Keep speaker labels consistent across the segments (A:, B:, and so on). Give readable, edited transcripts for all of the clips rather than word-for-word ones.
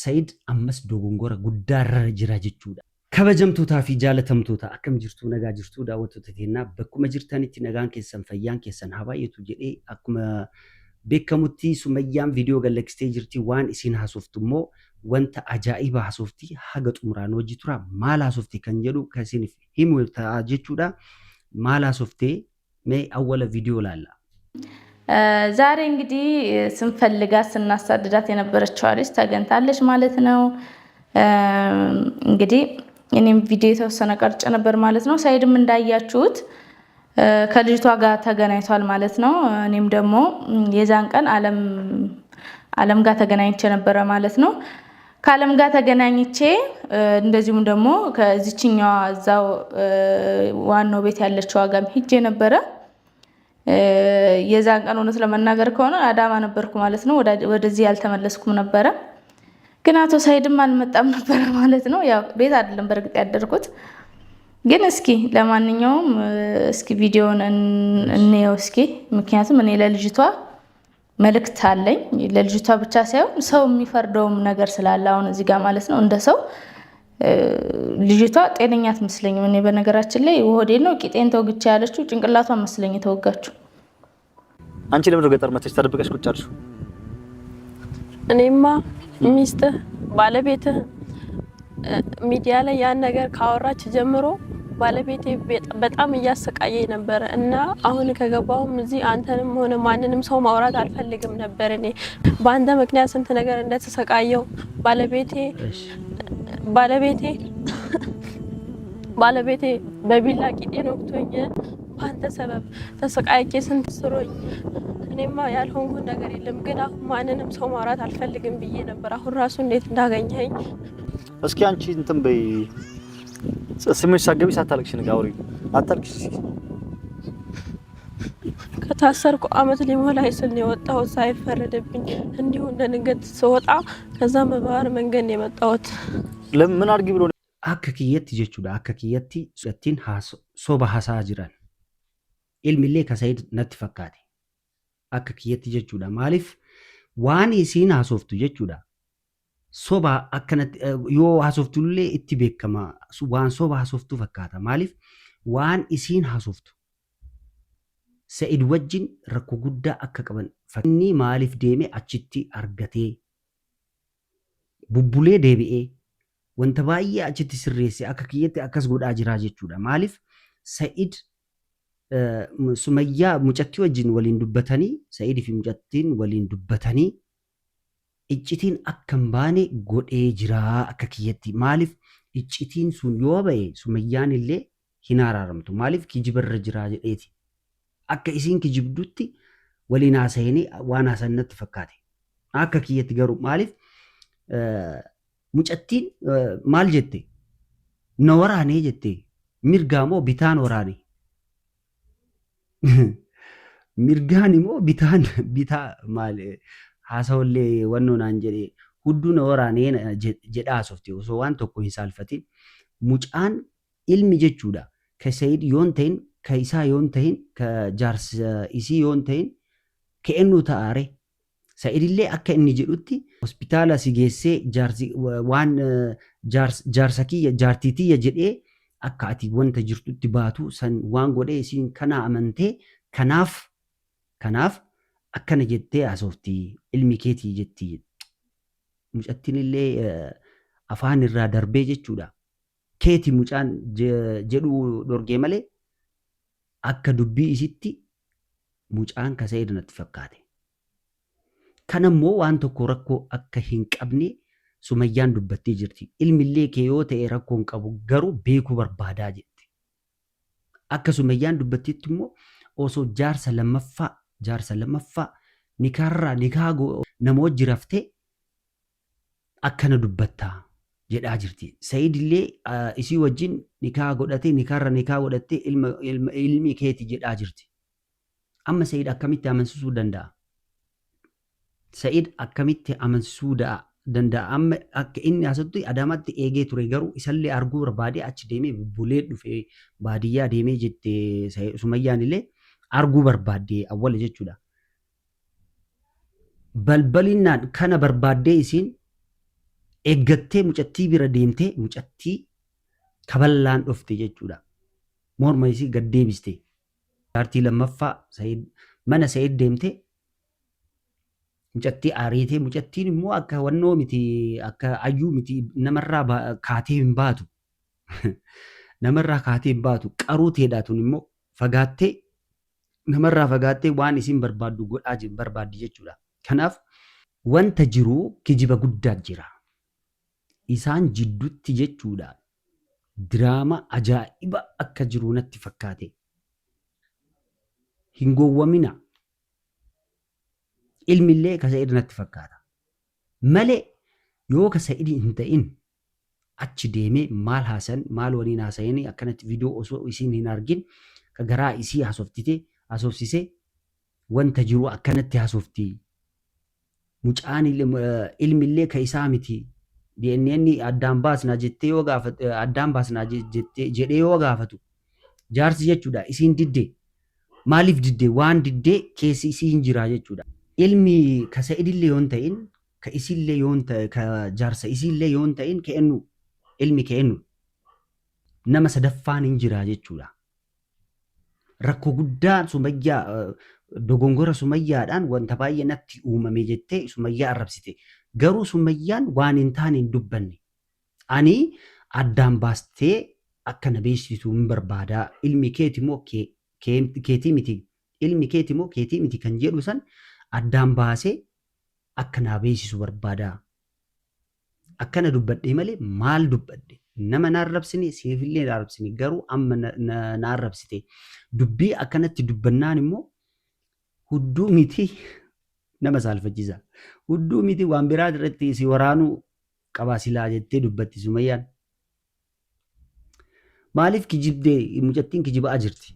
A: Said ammas dogongora guddaarra jira jechuudha. Kabajamtootaa fi jaalatamtoota akkam jirtuu nagaa jirtuu daawwattoota keennaa bakkuma jirtanitti nagaan keessan fayyaan keessan haa baay'atu jedhee akkuma beekamutti Sumayyaan viidiyoo gallakkistee jirti waan isiin haasoftu immoo wanta ajaa'iba haasofti haga xumuraan hojii tura maal haasofti kan jedhu kan isiniif himu ta'a jechuudha maal haasoftee mee awwala viidiyoo laalla.
B: ዛሬ እንግዲህ ስንፈልጋት ስናሳድዳት የነበረችዋ ልጅ ተገኝታለች ማለት ነው። እንግዲህ እኔም ቪዲዮ የተወሰነ ቀርጬ ነበር ማለት ነው። ሳይድም እንዳያችሁት ከልጅቷ ጋር ተገናኝቷል ማለት ነው። እኔም ደግሞ የዛን ቀን አለም ጋር ተገናኝቼ ነበረ ማለት ነው። ከአለም ጋር ተገናኝቼ እንደዚሁም ደግሞ ከዚችኛዋ እዛው ዋናው ቤት ያለችዋ ጋርም ሂጄ ነበረ። የዛን ቀን እውነት ለመናገር ከሆነ አዳማ ነበርኩ ማለት ነው። ወደዚህ ያልተመለስኩም ነበረ። ግን አቶ ሳይድም አልመጣም ነበረ ማለት ነው። ያው ቤት አይደለም በእርግጥ ያደርኩት። ግን እስኪ ለማንኛውም እስኪ ቪዲዮውን እንየው እስኪ። ምክንያቱም እኔ ለልጅቷ መልእክት አለኝ። ለልጅቷ ብቻ ሳይሆን ሰው የሚፈርደውም ነገር ስላለ አሁን እዚህ ጋር ማለት ነው እንደ ሰው ልጅቷ ጤነኛ አትመስለኝም። እኔ በነገራችን ላይ ሆዴን ነው ቂጤን ተወግቼ ያለችው ጭንቅላቷ መስለኝ የተወጋችው።
C: አንቺ ለምንድን ነው ገጠር መተሽ ተደብቀሽ ቁጭ አልሽው?
D: እኔማ ሚስትህ ባለቤትህ ሚዲያ ላይ ያን ነገር ካወራች ጀምሮ ባለቤቴ በጣም እያሰቃየኝ ነበረ እና አሁን ከገባሁም እዚህ አንተንም ሆነ ማንንም ሰው ማውራት አልፈልግም ነበር። እኔ በአንተ ምክንያት ስንት ነገር እንደተሰቃየው ባለቤቴ ባለቤቴ ባለቤቴ በቢላ ቂጤን ወቅቶኝ በአንተ ሰበብ ተሰቃይቼ ስንት ስሮኝ እኔማ ያልሆንኩት ነገር የለም። ግን አሁን ማንንም ሰው ማውራት አልፈልግም ብዬ ነበር። አሁን ራሱ እንዴት እንዳገኘኸኝ
C: እስኪ አንቺ እንትን በይ ስምሽ ሳትገቢ ሳታለቅሽ ንገሪኝ፣ አውሪ። አታልቅሽ።
D: ከታሰርኩ አመት ሊሞላኝ ስል ነው የወጣሁት ሳይፈረድብኝ እንዲሁ እንደ ድንገት ስወጣ ከዛ በባህር መንገድ ነው የመጣሁት።
C: ለምን አድርጊ ብሎ
A: Akka kiyyatti jechuudha. Akka kiyyatti ittiin soba haasa'aa jiran. Ilmi illee ka Said natti fakkaate. Akka kiyyatti jechuudha. Maaliif waan isiin haasoftu jechuudha. Soba akkanatti yoo haasoftullee itti beekama. Waan soba haasoftu fakkaata. Maaliif waan isiin haasoftu Sa'id wajjin rakkoo guddaa akka qaban inni maaliif deeme achitti argatee bubbulee deebi'ee wanta baay'ee achitti sirreesse akka kiyyatti akkas godhaa jira jechuudha. Maaliif Sa'id Sumayyaa mucattii wajjin waliin dubbatanii Sa'idii fi mucattiin waliin dubbatanii iccitiin akka hin baane godhee jira akka kiyyatti. Maaliif iccitiin sun yoo ba'e Sumayyaan illee hin araaramtu. Maaliif kijibarra jira jedheeti. Akka isiin kijibdutti waliin haasa'anii waan haasa'an natti fakkaate. Akka kiyyatti garuu maaliif mucattiin maal jette? Na waraanee jette. Mirgaa moo bitaan waraane? Mirgaan immoo bitaan bitaa maal haasawallee wannoo naan jedhe hudduu na waraanee jedhaa haasofte osoo waan tokko hin saalfatin. Mucaan ilmi jechuudha. Ka Sayid yoon ta'in, ka isaa yoon ta'in, ka jaarsa isii yoon ta'in, ka eenyu ta'aare? Sa'id illee akka inni jedhutti hospitaala si geessee jaarsi waan jaarsa kiyya jaartii tiyya jedhee akka ati wanta jirtutti baatu san waan godhee isiin kana amantee kanaaf akkana jettee haasofti ilmi keetii jetti. Mucattiin illee afaan irraa darbee jechuudha. Keeti mucaan jedhu dhorgee malee akka dubbii isitti mucaan ka Sa'id natti fakkaate. Kanammoo waan tokko rakkoo akka hin qabne Sumayyaan dubbattee jirti. Ilmi illee kee yoo ta'e rakkoo hin qabu garuu beekuu barbaadaa jette. Akka Sumayyaan dubbatteetti immoo osoo jaarsa lammaffaa nikaarraa nikaa nama wajji raftee akkana dubbattaa jedhaa jirti. Sa'id illee isii wajjin nikaa godhatee nikaarra nikaa godhattee ilma ilmi keeti jedhaa jirti. Amma Sa'id akkamitti amansiisuu danda'a? Sa'id akkamitti amansiisuu danda'a? Amma akka inni asatti Adaamaatti eegee ture garuu isallee arguu barbaadee achi deemee bulee dhufee baadiyyaa deemee jette Sumayyaan illee arguu barbaadde awwala jechuudha. Balbalinnaan kana barbaaddee isiin Eeggattee mucattii bira deemtee mucattii kaballaan dhofte jechuudha. Morma isii gad deebiste. Jaartii lammaffaa Said mana Said deemtee mucattii ariitee mucattiin immoo akka wannoo miti akka ayyuu miti namarraa kaatee hin baatu. Namarraa kaatee hin baatu. Qaruu teedhaa tun immoo fagaattee namarraa fagaattee waan isiin barbaaddu godhaa barbaaddi jechuudha. Kanaaf wanta jiru kijiba guddaa jira. Isaan jiddutti jechuudha. Diraama ajaa'iba akka jiru natti fakkaate. Hin gowwamina. Ilmillee ka Sa'id natti fakkaata. Malee yoo ka Sa'id hin ta'in achi deemee maal haasan maal waliin haasayanii akkanatti viidiyoo osoo isiin hin argin ka garaa isii haasoftite haasofsisee wanta jiru akkanatti haasofti. Mucaan ilmillee ka isaa miti. DNN addaan baasnaa jettee yoo gaafatu addaan baasnaa jettee jedhee yoo gaafatu jaarsi jechuudha isiin didde. Maaliif didde? Waan diddee keessi isii hin jiraa jechuudha. Ilmi ka Sa'idillee yoo hin ta'in ka isiillee yoo hin ka jaarsa isiillee yoo hin ta'in ka eenyu ilmi ka eenyu nama sadaffaan hin jiraa jechuudha. Rakkoo guddaa Sumayyaa dogongora Sumayyaadhaan wanta baay'ee natti uumame jettee Sumayyaa arrabsite. Garuu Sumayyaan waan hin taane hin dubbanne. Ani addaan baastee akka na beeksistu hin barbaada. Ilmi keeti moo keetii miti? Ilmi keeti moo keetii miti kan jedhu san addaan baasee akka naa beeksisu barbaada. Akkana dubbadhee malee maal dubbadhe? Nama na arrabsine siifillee na arrabsine garuu amma na arrabsite. Dubbii akkanatti dubbannaan immoo hudduu miti nama saalfachiisa. Hudduu miti waan biraa irratti si waraanuu qabaa silaa jettee dubbatti Sumayyaan. Maaliif kijibdee mucattiin kijibaa jirti?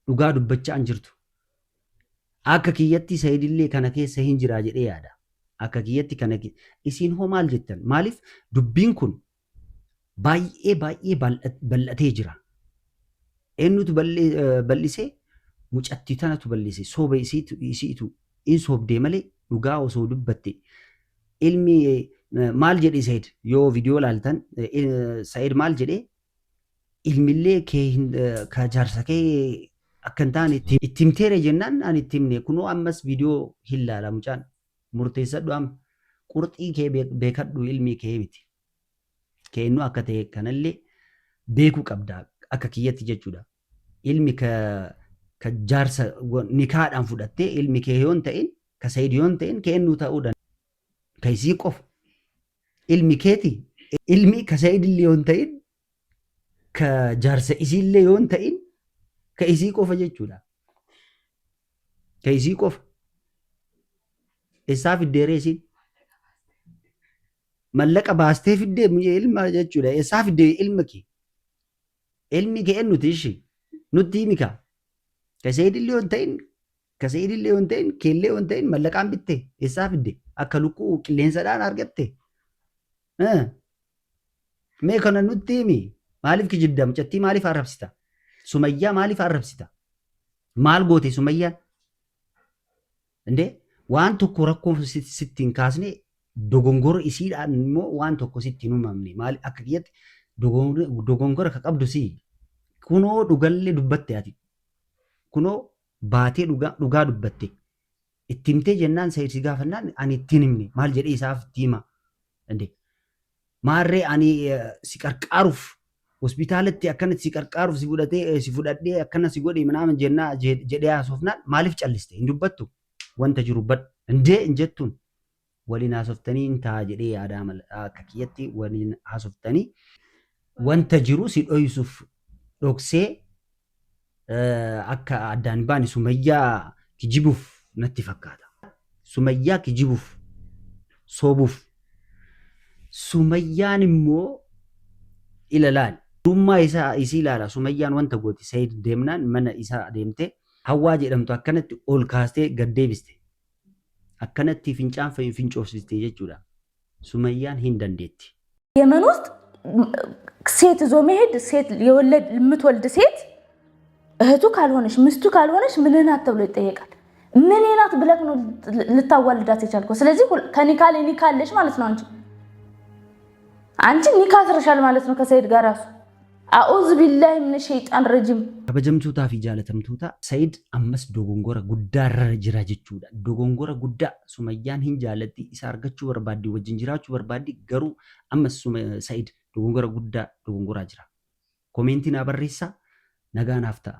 A: Dhugaa dubbachaa hin jirtu. Akka kiyyatti Sayidillee kana keessa hin jiraa jedhee yaada. Akka kiyyatti kana isiin hoo maal jettan? Maaliif dubbiin kun baay'ee baay'ee bal'atee jira. Eenyutu bal'isee? Mucattii tanatu bal'ise. Sooba isiitu in soobdee malee dhugaa osoo dubbatte. Ilmi maal jedhe Sayid yoo viidiyoo ilaaltan Sayid maal jedhee ilmillee kee ka jaarsa kee akka hin taane itti himteere jennaan ani itti himne kunoo ammas viidiyoo hin laala mucaan murteessadhu amma qurxii kee beekadhu ilmi kee miti keennu akka ta'e kanallee beekuu qabda akka kiyyatti jechuudha ilmi ka ka jaarsa nikaadhaan fudhattee ilmi kee yoo hin ta'in ka Sayid yoo hin ta'in keennuu ta'uu danda'a ka isii qofa ilmi keeti ilmi ka Sayid illee yoo hin ta'in ka jaarsa isiillee yoo hin ta'in ka isii qofa jechuudha. Ka isii qofa. Eessaa fiddeeree isiin? Mallaqa baastee fiddee ilma jechuudha. Eessaa fiddee ilma kee? Ilmi kee eenyuti ishii? Nutti himi kaa. Ka Sayidillee yoo hin ta'in ka Sayidillee yoo hin ta'in keellee yoo hin ta'in mallaqaan bitte eessaa fidde? Akka lukkuu qilleensadhaan argatte? Mee kana nutti himi. Maaliif kijibda? Mucattii maaliif arrabsita? Sumayyaa maaliif arrabsita? Maal goote Sumayyaan? Indee waan tokko rakkoo sitti hin kaasne dogongora isiidhaan immoo waan tokko sitti hin uumamne. Maal akka kiyyatti dogongora ka qabdu si. Kunoo dhugallee dubbatte ati. Kunoo baatee dhugaa dubbatte. Itti himtee jennaan Said si gaafannaan ani itti hin himne maal jedhee isaaf itti hima. Indee maarree ani si qarqaaruuf hospitaalatti akkanatti si qarqaaruuf si fudhatee si fudhadhee akkana si godhe minaamin jennaa jedhee haasofnaan maaliif calliste hin dubbattu wanta jiru bad indee hin jettuun waliin haasoftanii hin ta'a jedhee yaadaa mala akka kiyyatti waliin haasoftanii wanta jiru si dhoysuuf dhoksee akka addaan hin baane Sumayyaa kijibuuf natti fakkaata. Sumayyaa kijibuuf soobuuf. Sumayyaan immoo ilalaan durummaa isaa isii ilaala. Sumayyaan wanta gooti Sayid deemnaan mana isaa deemtee Hawwaa jedhamtu akkanatti ol kaastee gad deebiste. Akkanatti fincaan fincoofsiste jechuudha. Sumayyaan hin dandeetti.
B: የመን ውስጥ ሴት ይዞ መሄድ ሴት የወለድ የምትወልድ ሴት እህቱ ካልሆነች ሚስቱ ካልሆነች ምን ናት ተብሎ ይጠየቃል። ምን ናት ብለህ ነው ልታዋልዳት የቻልከው? ስለዚህ ከኒካ ላይ ኒካ አለሽ ማለት ነው አንቺ። አንቺ ኒካ አስረሻል ማለት ነው ከሰይድ ጋር ራሱ። አኡዝ ቢላሂ ምን ሸይጣን ረጂም።
A: Kabajamtootaa fi jaalatamtoota, Said ammas dogongora guddaa irra jira jechuudha. Dogongora guddaa. Sumayyaan hin jaalatti, isa argachuu barbaaddi, wajjin jiraachuu barbaaddi, garuu ammas Said dogongora guddaa dogongoraa jira. Komeentii naa barreessaa, nagaa naaf ta'a.